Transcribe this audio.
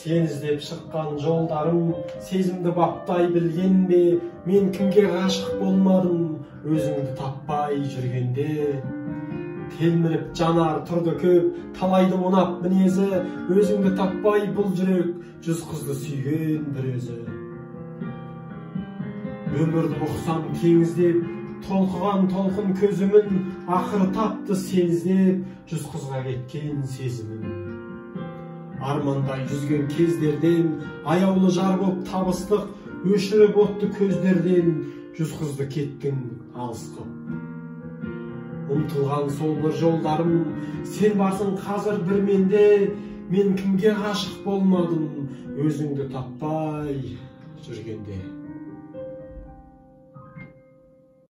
Сен іздеп шыққан жолдарым, сезімді баптай білген бе? Мен кімге ғашық болмадым, өзіңді таппай жүргенде. Телміріп жанар тұрды көп, талайдың ұнап мінезі, өзіңді таппай бұл жүрек, жүз қызды сүйген бір өзі. Өмірді ұқсам теңіз деп, толқыған толқын көзімін, ақыры тапты сен іздеп, жүз қызға кеткен сезімім. Армандай жүзген кездерден, аяулы жар боп табыстық, өшіріп отты көздерден, жүз қызды кеттің алыс қып. Ұмтылған сол бір жолдарым, сен барсың қазір бір менде, мен кімге ғашық болмадым, өзіңді таппай жүргенде.